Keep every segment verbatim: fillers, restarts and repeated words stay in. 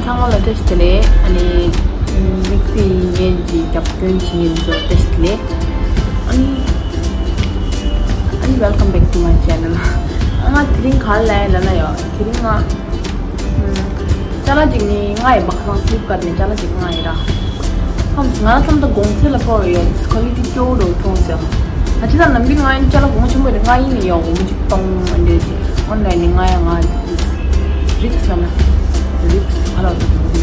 ཚང་མ་ལ་བཀྲ་ཤིས་བདེ་ལེགས། ཨ་ནི་དམིགས་བརྩེ་ཡིན་མཁན་གྱི་རྒྱབ་སྐྱོར་བྱེད་མཁན་ཚོ་བཀྲ་ཤིས་བདེ་ལེགས། ཨ་ནི་ཨ་ནི་welcome back to my channel. ང་དེ་རིང་ག་རེ་ལབ་ཡིན་ལབ་ན་ཡ། དེ་རིང་ང་ཅ་ལག་ཅིག་ནི་ང་ཡི་སྦག་སང་སུབ་ཀར་ནས་ཅ་ལག་ཅིག་ང་ཡི་ར། ཧམ་ང་ལ་ཙམ་ད་གོང་ཚད་ལ་ཕོག་ཡོད། quality སྐྱོ་བོ་འདྲ་མཐོང་སོང་། ང་ཅི་ད་ནམ་རྒྱུན་ང་ཡི་ཅ་ལག་གོང་ཆེན་པོ་རེད། ང་ཡིན་ནི་ཡ་འོ་མ་ཅིག་གཏོང་ཨ་འདྲ་ཅིག་online ནས་ང་ཡ་ང་རིགས་ལ་ན་རིགས་ཧ་ལ་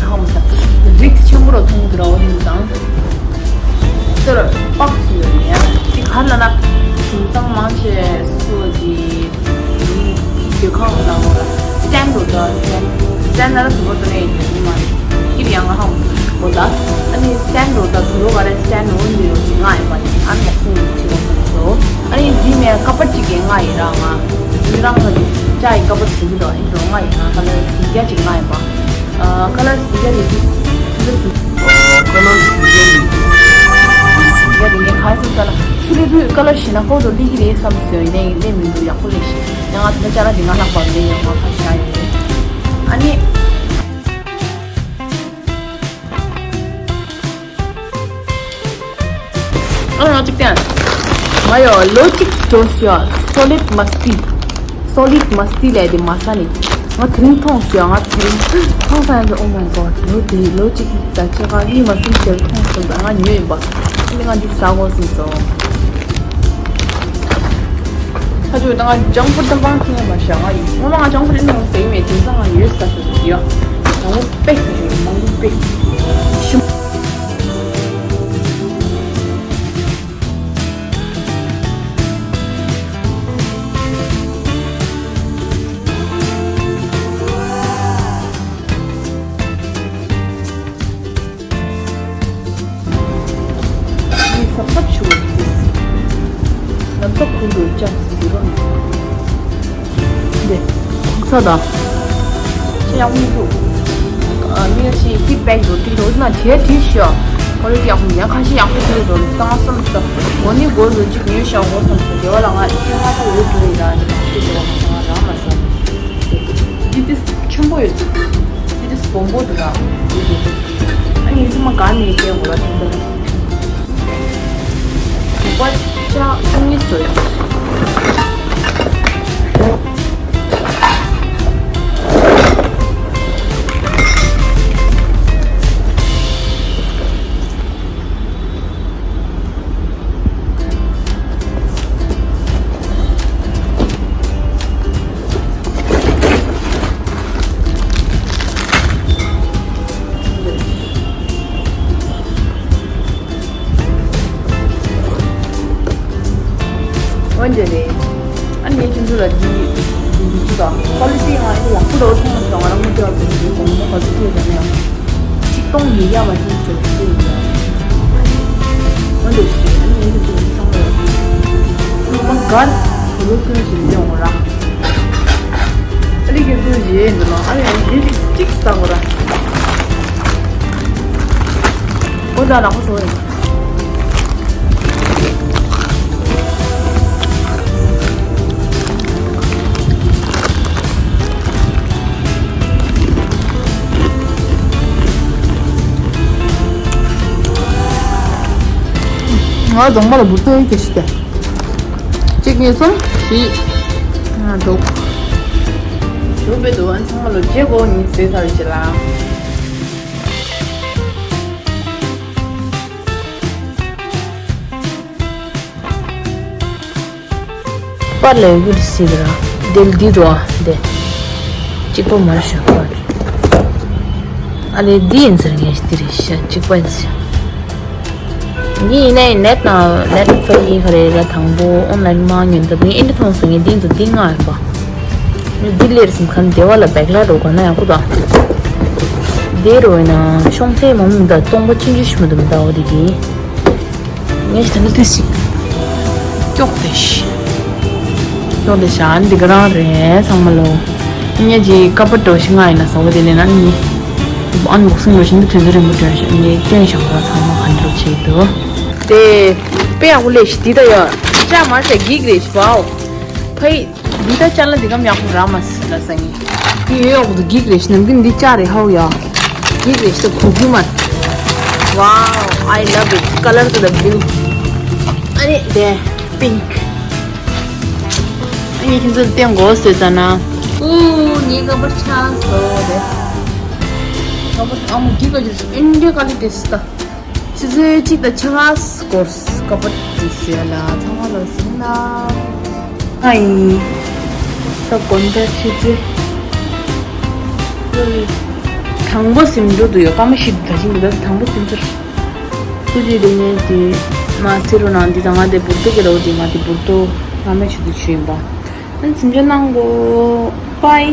ཧ་མ་ས་རིགས་ཆེན་པོ་ར་མཐོང་གི་ར། འོ་དེ་ཙང་དེར་པགས་སུ་ཡོད་ནས་དེ་ག་ལ་ན་དེང་སང་མང་ཆེ་སོ་སོ་གི་སྡོད་ཁང་ནང་ལ་stand འགྲོ་ད། stand stand ལ་དུ་བ་དུ་ནས་ཡོད་མ་རེད། ཁྱེད་ཡང་ཧ་མ་གོ་ད། ཨ་ནི་stand འགྲོ་ད་དུ་རོ་ག་རེ་stand འོ་འདི་ཡོད་ཅིག་ང་ཡི་པ་ཡིན། ཨ་ནི་ལག་སོང་ཅིག་འོ་སོང་སོ། ཨ་ནི་འདི་ནས་ཀ་པར་ཅིག་གི་ང་ཡི་ར་ང་འདི་རང་ང་ཅ་ཡི་ཀ་པར་ཟིན་གི་འགྲོ། ཨ་ནི་འགྲོ་ང་ཡི་ང་ཁ་ལ་ཟིན་རྒྱ་ཅིག་ང་ཡི་པ། ཨ་ཁ་ལ་ཟིན་རྒྱ་རེད། ཟིན་རྒྱ་ཟིན། ཨ་ཁ་ལ་ཟིན་རྒྱ་རེད། ཟིན་རྒྱ་རེད། ངས་གང་ཟིན་ས་ལ་ཚུ་རེ་རུས་ཁ་ལ་ཞིག་ན་ཧོ་རོ་ལི་གི་རེད་བསམ་སོ་ཡིན་ནའི་ལས་མི་འདུག་ཡག་པོ་ལས་ཤིག་ཡང་ང་ཚོ་ཅ་ལག་འདི་ང་ལྷག་པ་མེད། ཡང་ང་ཕ་ཤ་ཡོད། ཨ་ནི། ཨ་ང་གཅིག་བསྟན། ང་ཡོ་ལོ་གཅིག་འགྲོ་ཤོག Solid Masti། Solid Masti ལས་དེ་མ་ས་ནི། ང་དེ་རིང་མཐོང་ཤོག་ང་དེ་རིང་མཐོང་ས་ཡང་ཟེར། Oh my god། ལོ་དེ་ལོ་གཅིག་ད་ཆེ་ཁ་གཉིས་མ་སུམ་ཅུ་མཐོང་སོང་། ད་ང་ཉོས་ཡིན་པ། ཨ་ནི་ང་འདི་ཟ་དགོས་སོང་སོ། ཁ་ཆུ་ད་ང་ཇང་ཕུད་ཏམ་པང་ཁྱེར་མ་ཤ་ང་ཡིན། ངོ་མ་ང་ཇང་ཕུད་ཨེ་ནོ་ཟེར་མེད། དེང་སང་ང་ཡོད་ས་ཤོད་ཡོད། ང་ངོ་པེག་ཟེར་ཡོད། མང་པོ་པེག་ཤུམ། ངས་ས་ཕབ་ཆུ་བོ་ཡིན། ལམ་ས་ཁུལ་དུ་ལྕགས་ཟིག་རོ། འདི་ཁུག་ཚ་དང་ཤ་ཡག་མི་འདུག་ཨ་ནི་ཞིག་ཧིད་བེག་འགྲོ་དེ་འགྲོ་ན་བྲེལ་བྲེལ་ཤོག་ཁོ་རེ་ཡག་མི་ཡང་ཁ་ཤས་ཡག་པོ་དེ་འགྲོ་གང་བསམ་སོ། འོ་ནི་སྒོ་ལུ་གཅིག་ཉོས་ཤག་འོ་བསམ་སོ། དེ་བ་ལ་ང་ཚེ་ཧ་ཁ་འོ་འགྲོ་ཡིན་ལ་འདི་ང་ཚེ་དེ་བ་ང་ཚང་རང་མ་སོང་། འདི་དེ་ཆེན་པོ་ཡོད། འདི་དེ་སྦོམ་པོ་འདུག་ལ། འདི་དེ་ཨ་ནི་ཚང་མ་ག་ནས་སྐྱེལ་དགོས་ལ་དེ་ཚོ། བ་ཅག་ཨ་ནི་སོ། འོན་ཏེ་རེད། ཨ་ནི་ཁྱེད་ཚོ་ལ་འདི་འདི་ཚོ་དང་ཀོ་ལི་ཊི་ང་ཨ་ནི་ཡག་པོ་འདྲ་བོ་མཐོང་མ་སོང་། ང་རང་མི་སྐྱོ་བ་འདི་གོང་མོ་ག་ཚོད་ཐོས་ད་ནས་ཡང་ཆིག་སྟོང་ཉིས་བརྒྱ་མ་ཟིན་ཟེར་གྱི་ཡོད། འོན་ཏེ་ཞེས་ཨ་ནི་ཁྱེད་ཚོ་ཚང་མ་ལ་ཨ་མ་གར་གོ་ལོ་ཀུན་གྱི་ལེན་འོང་ར། ཨ་ནི་ཁྱེད་ཚོ་ཡེ་འདི་ལ་ཨ་ནི་འདི་གཅིག་གཅིག་ལྟ་དགོས་ར། འོ་ད་ནག་པོ་བཟོ་ཡིན། ང་རྫོང་པ་ལ་འབུར་ཏོ་ཡོད་ཀྱི་ཤི་ཀྱ། གཅིག་གཉིས་གསུམ་བཞི། ལྔ་དྲུག་ཞུ་བེ་དུ་ཨན་ཚང་མ་ལོ་རྒྱལ་གོ་ཉིན་ཟེ་ས་རེ་ཅི་ལ། པར་ལས་གུར་སི་ར་དེལ་དི་དོ་དེ་གཅིག་པོ་མར་ཤོག་པར། ཨ་ལེ་འདི་ཡིན་ཟེར་ངས་འདི་རེད་ཤ་གཅིག་པ་ཡིན་ཟེར། འདི་ཡིན་ནའི་ནེཊ་ནང་ནེཊ་ཕ་ཡི་ཁ་རེ་ར་དང་པོ་ཨོན་ལན་མ་ཉོན་ད་ངས་ཨིན་འདི་མཐོང་སོང་། ངས་འདི་ཚོ་འདི་ང་ཡིན་པ། ངས་འདི་ལེར་སིམ་ཁན་དེ་བ་ལ་བེག་ལ་འགྲོ་ག་ན་ཡག་པོ་དང་། དེ་རོ་ཡིན་ན་ཤོང་ཚེ་མ་མི་འདའ་སྟོང་པ་ཆུང་ཆུང་ཞིག་མ་འདུག་མི་འདའ་འོ་དེ་གི། ངས་ད་ནི་དེ་ཞིག་ཀྱོག་དེ་ཤི། ཀྱོག་དེ་ཤ་འདི་ག་རང་རེད་ཚང་མ་ལོ། ངས་ཀྱི་ཀ་པར་འགྲོ་ཤི་ང་ཡིན་ན་ཟ་བ་དེ་ལས་ན་ནི། ཨན་བོག་སིང་འགྲོ་ཤི་འདི་དུས་ཚོད་རིང་པོ་བྲོས་ཤི་ངས་སྟོན་ཤག་ར་ཚང་མ་ག་འགྲོ་བྱེད་དོ། དེ། དཔེ་ཡག་པོ་ལས་ཤི་འདི་ད་ཡོད། ཅག་མ་ཟད་གིག་རེད་ཤི་བའོ། ཕའི། འདི་ད་ཅག་ལ་འདི་གམ་ཡག་པོ་ར་མ་སི་ལ་ས་ངེ། འདི་ཡོད་ཡག་པོ་འདུག་གིག་རེད་ཤི་ནམ་རྒྱུན་འདི་ཅག་རེད་ཧའོ་ཡ། འདི་རེད་ཤག་གུ་གུ་མར། Wow, I love it. Color to the blue. ཨ་ནི་དེ་pink. ཨ་ནི་ཁྱེད་ཚོ་བསྟན་དགོས་ཟེར་ཙ་ན། ཨུ་ངའི་ཀ་པར་ཆགས་སོང་རེད། ཀ་པར་ཨ་མ་འདི་ག་ཅིག་ཨིན་འདྲ་ག་ལི་དེ་སི་ད། ཆུ་ཚོད་གཅིག་དང་ཕྱེད་ཀ་སྐོར་ཀ་པར་དེ་ཟེར་ལ་ཚང་མ་ལ་ཟིན་ལ། ཨ་ཡིན། ས་དགོན་པ་ཆུ་ཚོད། དང་པོ་ཟིན་འགྲོ་འདུག་ཡོད་ཀ་མ་ཤི་ད་ཅིང་འདུག་དང་པོ་ཟིན་ཚར། ཐུགས་རྗེ་ཆེ་ནས་དེ་མ་ཚེ་རུ་ནང་འདི་དང་ང་དེ་འབུར་ཏོ་གི་རོ་དེ་ང་དེ་འབུར་ཏོ་ང་མ་ཆུ་ཚོད་ཆུ་ཡིན་པ། ཨ་ནི་ཟིན་འཇོག་གནང་གོ། པའི།